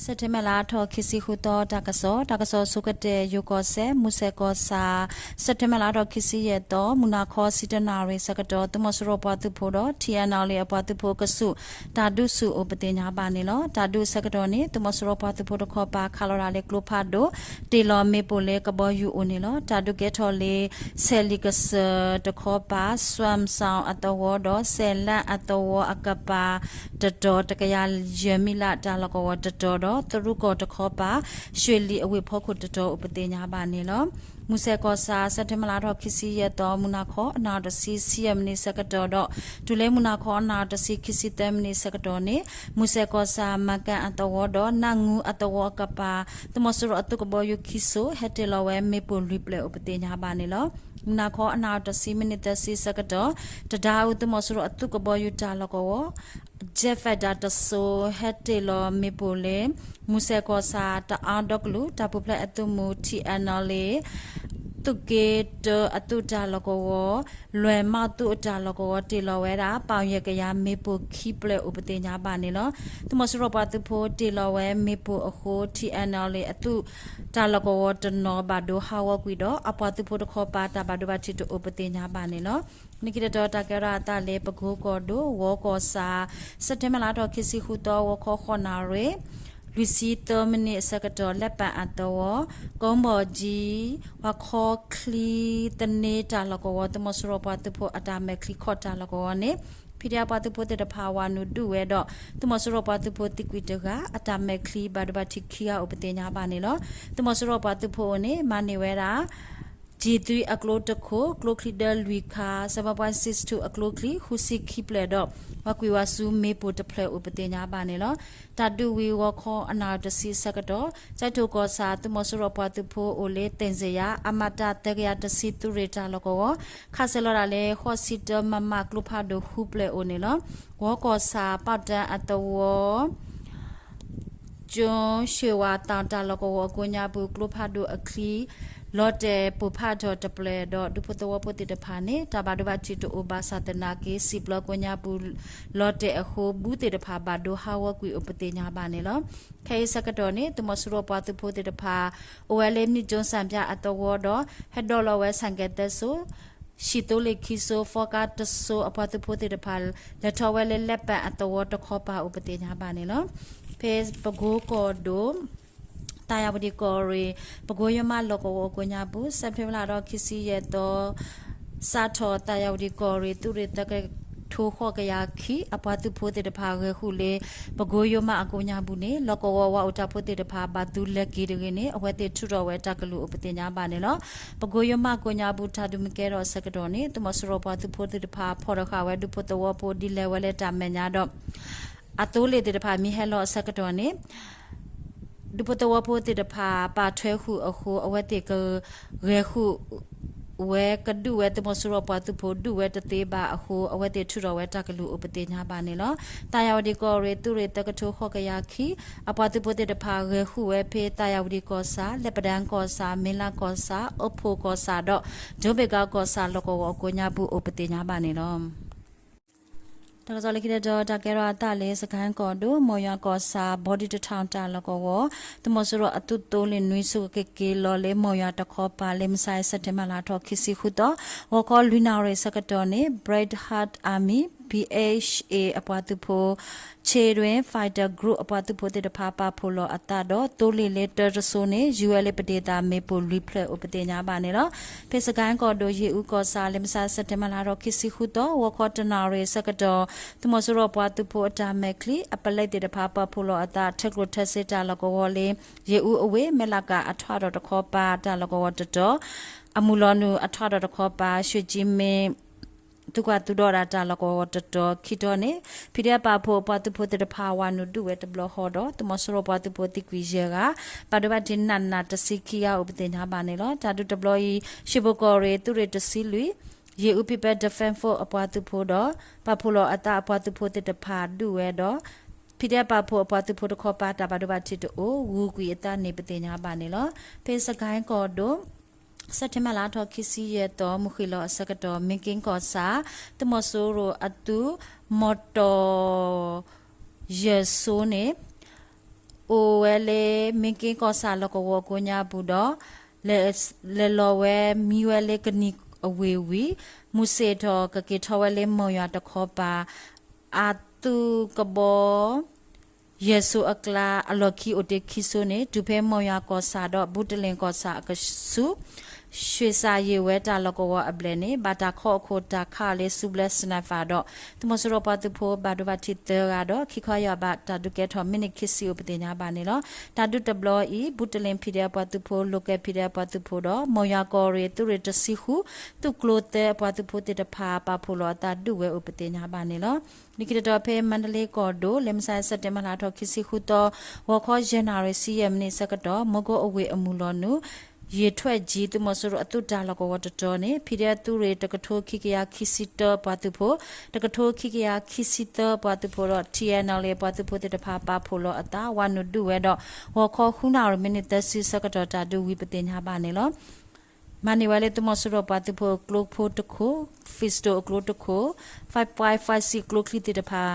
စဲးပထ့ဘၢၣ်လါထီၣ်ခံဆံဃုသီ တၢ်ကစီၣ်, တၢ်ကစီၣ်ဆိကတၢၢ် ယိၤကီၢ်စဲၣ် မုၢ်ဆဲးကီၢ်ဆၣ်, စဲးပထ့ဘၢၣ်လါထီၣ်ခံဆံယဲၢ်သီ မုၢ်နၤခီဆံတၢနၣ်ရံၣ်ဆၢကတီၢ် သုးမီၤစိရိၤပှၤသုးဖိဒီး ထံၣ်အဲၣ်နီၣ်လ့ၣ် အပှၤသုးဖိကဆူး တၢ်ဒုးဆူၣ်အိၣ်ပသ့ၣ်ညါဘၣ်န့ၣ်လီၤ. တၢ်ဒုးဆၢကတီၢ်န့ၣ် သုးမီၤစိရိၤပှၤသုးဖိတခီပၤ ခးလီၤဒၣ်လၢကျိဖးဒိၣ် တ့ၢ်လီၤမ့ၣ်ပိၢ်လၢကဘီယူၤအိၣ်န့ၣ်လီၤ. တၢ်ဒုးကဲထီၣ်လၢ ဆဲးလံာ်ကစၢၢ်တခီပၤ စွမ်ၣ်စီၣ်အသဝီဒီး စဲးလၣ်အသဝီအကပၤတတီၤ တကယၤယဲၢ်မံလး တၢ်လီၢ်ကဝီၤတတီၤဒီး သရူးကီၢ်တခီပၤ ရွှ့ၣ်လံၣ်အဝ့ၢ်ဖီခိၣ်တတီၤအိၣ်ပသ့ၣ်ညါဘၣ်န့ၣ်လီၤ. မုၢ်ဆဲးကီၢ်ဆၣ် စဲးပထ့ဘၢၣ်လါထီၣ်ခံဆံယဲၢ်သီ မုၢ်နၤခီ အနၣ်ရံၣ်တဆံ ဆံယဲၢ်မံးနံးဆၢကတီၢ်ဒီး တုၤလၢမုၢ်နၤခီအနၣ်ရံၣ်တဆံ ခံဆံသၢမံးနံးဆၢကတီၢ်န့ၣ် မုၢ်ဆဲးကီၢ်ဆၣ် မၤကၣ်အသဝီဒီး နၢ်ငူအသဝီအကပၤ သုးမီၤစိရိၤအသုးကဘီယူၤခံစိၤ ဟဲတ့ၢ်လီၤဝဲမ့ၣ်ပိၢ်လွံၢ်ဖျၢၣ်အိၣ်ပသ့ၣ်ညါဘၣ်န့ၣ်လီၤ. မုၢ်နၤခီအနၣ်ရံၣ်တဆံ မံးနံးသၢဆံဆၢကတီၢ် တဒါအူ သုးမီၤစိရိၤအသုးကဘီယူၤတၢ်လီၢ်ကဝီၤ Jet Fighter တစိၤ ဟဲတ့ၢ်လီၤမ့ၣ်ပိၢ်လၢ မုၢ်ဆဲးကီၢ်ဆၣ် တအါဒီကလုာ် တၢ်ပူၤဖျဲးအသုးမုၢ် ထံၣ်အဲၣ်နီၣ်လ့ၣ် သုးက့တၢအသုးတၢ်လီၢ်ကဝီၤ လွဲၢ်မီၢ်သုးအတၢ်လီၢ်ကဝီၤ တ့ၢ်လီၤဝဲဒၣ် ပီၣ်ယဲၢ်ကယၤမ့ၣ်ပိၢ်ခံဖျၢၣ်အိၣ်ပသ့ၣ်ညါဘၣ်န့ၣ်လီၤ. သုးမီၤစိရိၤပှၤသုးဖိတ့ၢ်လီၤဝဲမ့ၣ်ပိၢ်အဃိ ထံၣ်အဲၣ်နီၣ်လ့ၣ်အသုးတၢ်လီၢ်ကဝီၤတနီၤ ဘၣ်ဒိဟးဂီၤကွံာ်ဒီး အပှၤသုးဖိတခီပၤ တၢ်ဘၣ်ဒိဘၣ်ထံးတအိၣ်ပသ့ၣ်ညါဘၣ်န့ၣ်လီၤ. လၢခံတတီၤ တၢ်ကဲထီၣ်အသးလၢ ပကိကီၢ်ဒိၣ် ဝီကီၢ်ဆၣ် စဲးပထ့ဘၢၣ်လါထီၣ်ခံဆံဃုသီ ဂီၤခီဃိးနၣ်ရံၣ် လွံၢ်ဆံသၢမံးနံးအဆၢကတီၢ် လဲးပၣ်အသဝီ ကိဘီၣ်ကၠံ ပှၤခီချံသန့တၢ်လီၢ်ကဝီၤ သုးမီၤစိရိၤပှၤသုးဖိအတၢ်မဲာ်ချံခီၣ်တၢ်လီၢ်ကဝီၤန့ၣ် ဖံးဒဲးပှၤသုးဖိသ့ၣ်တဖၣ် ဝၤနုာ်ဒုးဝဲဒီး သုးမီၤစိရိၤပှၤသုးဖိသံကွံာ်တဂၤ အတၢ်မဲာ်ချံဘၣ်ဒိဘၣ်ထံးခံဂၤအိၣ်ပသ့ၣ်ညါဘၣ်န့ၣ်လီၤ. သုးမီၤစိရိၤပှၤသုးဖိအအိၣ်န့ၣ် မၤန့ၢ်ဝဲဒၣ် G three အကျိတခိၣ်, ကျိချံဒၢလွံၢ်ခါ, seven point six two အကျိချံ ဃုဆံခံဖျၢၣ်ဒီး ပှၤကွံာ်ဝၤဆူမ့ၣ်ပိၢ်တဖျၢၣ်အိၣ်ပသ့ၣ်ညါဘၣ်န့ၣ်လီၤ. တၢ်ဒုးဝံၤဂီၤခီအနၣ်ရံၣ်တဆံဆၢကတီၢ် ကၠဲးထိၣ်ကီၢ်ဆၣ် သုးမီၤစိရိၤပှၤသုးဖိအိၣ်လၢ သ့ၣ်စ့ယၤ အမှတ် သၢကယၤတဆံ သုးရ့ၣ်တၢ်လီၢ်ကဝီၤ ခးစၢၤလီၤဒၣ်လၢ ဃိးဆံတၢ MM ကျိဖးဒိၣ်ဃုဖျၢၣ်အိၣ်န့ၣ်လီၤ. ဝီကီၢ်ဆၣ် ပီၣ်တၢအသဝီ ကၠိၣ်ရွှ့ၣ်ဝါသီၣ်တၢ်လီၢ်ကဝီၤအကိးညါပူၤ ကျိဖးဒိၣ်အချံ လီၤတဲာ်ပိၢ်ဖးထီၣ်တဖျၢၣ်ဒီး ဒူဖိသဝီဖိသ့ၣ်တဖၣ်န့ၣ် တၢ်ဘၣ်ဒိဘၣ်ထံးတအိၣ်ဘၣ်ဆၣ်သနာ်က့ စံၣ်ပျီကိးညါပူၤ လီၤတဲာ်အဃိ ဘုသ့ၣ်တဖၣ်ဘၣ်ဒိဟးဂီၤကွံာ်အိၣ်ပသ့ၣ်ညါဘၣ်န့ၣ်လီၤ. ခဲအံၤဆၢကတီၢ်န့ၣ် သုးမီၤစိရိၤပှၤသုးဖိသ့ၣ်တဖၣ် အိၣ်ဝဲလၢ နံၣ်ကၠိၣ်စၣ်ပၠၣ်အသဝီဒီး ဟဲဒိးလီၤဝဲ ဆိုင်ကယ် သၢစိ ဟံၣ်သိလ့ၣ်ခံစိ ဖီကါတစိအပှၤသုးဖိသ့ၣ်တဖၣ် လဲၤထီၣ်ဝဲလၢ လဲးပၣ်အသဝီတခီပၤအိၣ်ပသ့ၣ်ညါဘၣ်န့ၣ်လီၤ. ဖဲပကိကီၢ်ဒိၣ် သးယၤဝတံၣ်ကီၢ်ရ့ၣ် ပကိယိၤမးလီၢ်ကဝီၤအကိးညါပူၤ စဲးပထ့ဘၢၣ်လါထီၣ်ခံဆံယဲၢ်သီ စးထီၣ် သးယၤဝတံၣ်ကီၢ်ရ့ၣ် သုးရ့ၣ်သၢကထိဃိးကယၤခံ အပှၤသုးဖိသ့ၣ်တဖၣ်ဂဲၤဃုာ်လၢ ပကိယိၤမးအကိးညါပူၤန့ၣ် လီၢ်ကဝီၤဝါအိၣ်တၢ်ဖိသ့ၣ်တဖၣ် ဘၣ်သုးလဲၤက့ၤတဂ့ၤန့ၣ် အဝဲသ့ၣ်ထုးထီၣ်ဝဲတၢ်ကလုၢ်အိၣ်ပသ့ၣ်ညါဘၣ်န့ၣ်လီၤ. ပကိယိၤမးအကိးညါပူၤ တၢ်ဒုးမ့ၢ်ကဲထီၣ်အဆၢကတီၢ်န့ၣ် သုးမီၤစိရိၤပှၤသုးဖိသ့ၣ်တဖၣ် ဖီၣ်ထီၣ်ဃာ်ဝဲဒူဖိသဝီဖိဒ်လဲၣ်ဝဲလၢတၢ်မဲာ်ညါဒီး အသိလ့ၣ်သ့ၣ်တဖၣ်မ့ၢ်ဟဲလီၤအဆၢကတီၢ်န့ၣ် ဒူဖိသဝီဖိသ့ၣ်တဖၣ် ပာ်ထွဲဃုာ်အဃိ အဝဲသ့ၣ်ကဂဲၤဃုာ်ဝဲ ကဒုးဝဲ သုးမီၤစိရိၤပှၤသုးဖိဒုးဝဲတသ့ဘၣ်အဃိ အဝဲသ့ၣ်ထုးထီၣ်ဝဲတၢ်ကလုၢ်အိၣ်ပသ့ၣ်ညါဘၣ်န့ၣ်လီၤ. သးယၤဝတံၣ်ကီၢ်ရ့ၣ် သုးရ့ၣ်သၢကထိဃိးကယၤခံ အပှၤသုးဖိသ့ၣ်တဖၣ်ဂဲၤဃုာ်ဝဲဖဲ သးယၤဝတံၣ်ကီၢ်ဆၣ်, လဲးပဒၢၣ်ကီၢ်ဆၣ်, မ့လါကီၢ်ဆၣ်, အိၣ်ဖှိၣ်ကီၢ်ဆၣ်ဒီး ဒိဘ့ၣ်ကါကီၢ်ဆၣ်လီၢ်ကဝီၤအကိးညါပူၤအိၣ်ပသ့ၣ်ညါဘၣ်န့ၣ်လီၤ. တၢ်ကစီၣ်လၢခံတတီၤ တၢ်ကဲထီၣ်အသးလၢ စကဲၣ်ကီၢ်ဒိၣ် မိၢ်ယွၤကီၢ်ဆၣ် ဘီဒံတထီၣ်တၢ်လီၢ်ကဝီၤ သုးမီၤစိရိၤအသုးသိလ့ၣ်နွံစိၤကက့ၤလီၤလၢမိၢ်ယွၤတခီပၤ လၢမုၢ်ဆါအံၤ စဲးပထ့ဘၢၣ်လါထီၣ်ခံဆံဃုသီ ဂီၤခီလွံၢ်နၣ်ရံၣ်ဆၢကတီၢ်န့ၣ် Brad Hart Army, B H A အပှၤသုးဖိ Children Fighter Group အပှၤသုးဖိသ့ၣ်တဖၣ် ပာ်ဖှိၣ်လီၤအသးဒီး သိလ့ၣ်လၢတၢတစိၤန့ၣ် ယူၤဝဲလၢပဒ့ၣ်သးမ့ၣ်ပိၢ်လွံၢ်ဖျၢၣ်အိၣ်ပသ့ၣ်ညါဘၣ်န့ၣ်လီၤ. ဖဲစကဲၣ်ကီၢ်ဒိၣ် ယ့ၣ်အူကီၢ်ဆၣ် လၢမုၢ်ဆါ စဲးပထ့ဘၢၣ်လါထီၣ်ခံဆံဃုသီ ဂီၤခီတနၣ်ရံၣ်ဆၢကတီၢ် သုးမီၤစိရိၤပှၤသုးဖိအတၢ်မဲာ်ချံ အပလဲသ့ၣ်တဖၣ် ပာ်ဖှိၣ်လီၤအသး ထၢကျိၣ်ထၢစ့တၢ်လီၢ်ကဝီၤလၢ ယ့ၣ်အူအဝ့ၢ် မဲၢ်လးကၤအထွးထီၣ်တခီပၤ တၢ်လီၢ်ကဝီၤတတီၤ အမုၢ်လီၤနုာ်အထွးထီၣ်တခီပၤ ရွှ့ၣ်ကၠံမ့ၢ် သုးကွၢ်သုးဒီးဒၣ်တၢ်လီၢ်ကဝီၤတတီၤ ခံတီၤန့ၣ် ဖံးဒဲးပာ်ဖှိၣ်အပှၤသုးဖိသ့ၣ်တဖၣ် ဝၤနုာ်ဒုးဝဲတဘျီဃီဒီး သုးမီၤစိရိၤပှၤသုးဖိသံကွံာ်ယဲၢ်ဂၤ ဘၣ်ဒိဘၣ်ထံးနးနးတဆံခံဂၤအိၣ်ပသ့ၣ်ညါဘၣ်န့ၣ်လီၤ. တၢ်ဒုးတဘျီအံၤ ရွှ့ၣ်ဘိၣ်ကီၢ်ရ့ၣ် သုးရ့ၣ်တဆံလွံၢ် ယ့ၣ်အူ People Defence Force အပှၤသုးဖိဒီး ပာ်ဖှိၣ်လီၤအသးအပှၤသုးဖိသ့ၣ်တဖၣ်ဒုးဝဲဒီး ဖံးဒဲးပာ်ဖှိၣ်အပှၤသုးဖိတခီပၤ တၢ်ဘၣ်ဒိဘၣ်ထံးတအိၣ် ဂုၤကွံာ်အသးန့ၣ်ပသ့ၣ်ညါဘၣ်န့ၣ်လီၤ. ဖဲစကဲၣ်ကီၢ်ဒိၣ် စဲးပထ့ဘၢၣ်လါထီၣ်ခံဆံယဲၢ်သီ မုၢ်ဃ့ၢ်လီၤအဆၢကတီၢ် မ့ၢ်က့ၣ်ကီၢ်ဆၣ် သုးမီၤစိရိၤအသုး မီၣ်တီၣ် ယဲၢ်စိန့ၣ် အိၣ်ဝဲလၢ မ့ၢ်က့ကီၢ်ဆၣ်လီၢ်ကဝီၤကိးညါပူၤဒီး လဲၤလီၤဝဲမံဝဲလၢကနံၤအဝ့ၢ်ဝံၤ မုၢ်ဆ့ၣ်ထီၣ်ကက့ၤထီၣ်ဝဲလၢမီၢ်ယွၤတခီပၤ အသုးကဘီ ယဲၢ်စိၤအကျါ အလီၢ်ခံအိၣ်တ့ၢ်ခံစိၤန့ၣ် တုၤဖဲမီၢ်ယွၤကီၢ်ဆၣ်ဒီး ဘူးတလ့ၣ်ကီၢ်ဆၣ်အကဆူး ရွှ့ၣ်စၢ်ယ့ၢ်ဝဲတၢ်လီၢ်ကဝီၤအဘျဲၣ်န့ၣ် ဘၣ်တၢ်ခီအခိၣ်တၢ်ခးအီၤလၢဆူဘျဲ sniper ဒီး သုးမီၤစိရိၤပှၤသုးဖိဘၣ်ဒိဘၣ်ထံးသၢဂၤဒီး ခံခီယီၢ်ဘး တၢ်ဒုးကဲထီၣ်မ့ၢ်န့ၢ်ခံဆံအိၣ်ပသ့ၣ်ညါဘၣ်န့ၣ်လီၤ. တၢ်ဒုးတဘျီအံၤ ဘူးတလ့ၣ် ဖံးဒဲးအပှၤသုးဖိ လိၤကဲ ဖံးဒဲးအပှၤသုးဖိဒီး မီၢ်ယွၤကီၢ်ရ့ၣ် သုးရ့ၣ်တဆံဃု သုးကျိၤသၢအပှၤသုးဖိသ့ၣ်တဖၣ် ပာ်ဖှိၣ်လီၤအသးဒုးဝဲအိၣ်ပသ့ၣ်ညါဘၣ်န့ၣ်လီၤ. လၢခံတတီၤဖဲမါတလ့ကီၢ်ဒိၣ် လၢမုၢ်ဆါ စဲးပထ့ဘၢၣ်လါထီၣ်ခံဆံဃုသီ ဂီၤခီယဲၢ်နၣ်ရံၣ်ဆံယဲၢ်မံးနံးဆၢကတီၢ် မီကိအဝ့ၢ်အမုၢ်လီၤနုာ် ယ့ၢ်ထွဲၣ်ကၠံ သုးမီၤစိရိၤအသုးတၢ်လီၢ်ကဝီၤတတီၤန့ၣ် ဖံးဒဲးသုးရ့ၣ် တကထိခံကယၤခံဆံတၢပှၤသုးဖိ တကထိခံကယၤခံဆံသၢပှၤသုးဖိဒီး ထံၣ်အဲၣ်နီၣ်လ့ၣ် ပှၤသုးဖိသ့ၣ်တဖၣ် ပာ်ဖှိၣ်လီၤအသး ဝၤနုာ်ဒုးဝဲဒီး ဂီၤခီဃုနၣ်ရံၣ်မံးနံးသၢဆံဆၢကတီၢ် တၢ်ဒုးဝံၤပသ့ၣ်ညါဘၣ်န့ၣ်လီၤ. မၤန့ၢ်ဝဲလၢသုးမီၤစိရိၤပှၤသုးဖိအကျိဖိတခိၣ် pistol အကျိတခိၣ် five point five six ကျိချံသ့ၣ်တဖၣ်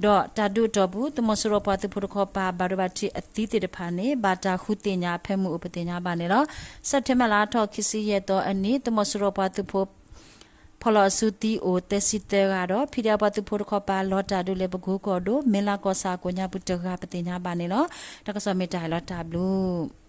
ဒီးတၢ်ဒုးအတီၢ်ပူၤ သုးမီၤစိရိၤပှၤသုးဖိတခီပၤ ဘၣ်ဒိဘၣ်ထံးအသံသ့ၣ်တဖၣ်န့ၣ် ဘၣ်တၢ်ဃုသ့ၣ်ညါအဖၢမုၢ်အိၣ်ပသ့ၣ်ညါဘၣ်န့ၣ်လီၤ. စဲးပထ့ဘၢၣ်လါထီၣ်ခံဆံယဲၢ်သီအနံၤ သုးမီၤစိရိၤပှၤသုးဖိ ဖီၣ်လီၤအစုသံအိၣ်သၢဆံသၢဂၤဒီး ဖံးဒဲးအပှၤသုးဖိတခီပၤ လီၤတၢ်ဒုးလၢပကိကီၢ်ဒိၣ် မ့ၢ်လါကီၢ်ဆၣ်အကိးညါပူၤတဂၤ ပသ့ၣ်ညါဘၣ်န့ၣ်လီၤ. တၢ်ကစီၣ်မ့ၢ်တၢ်အံၤလီၤ တၢ်ဘျုး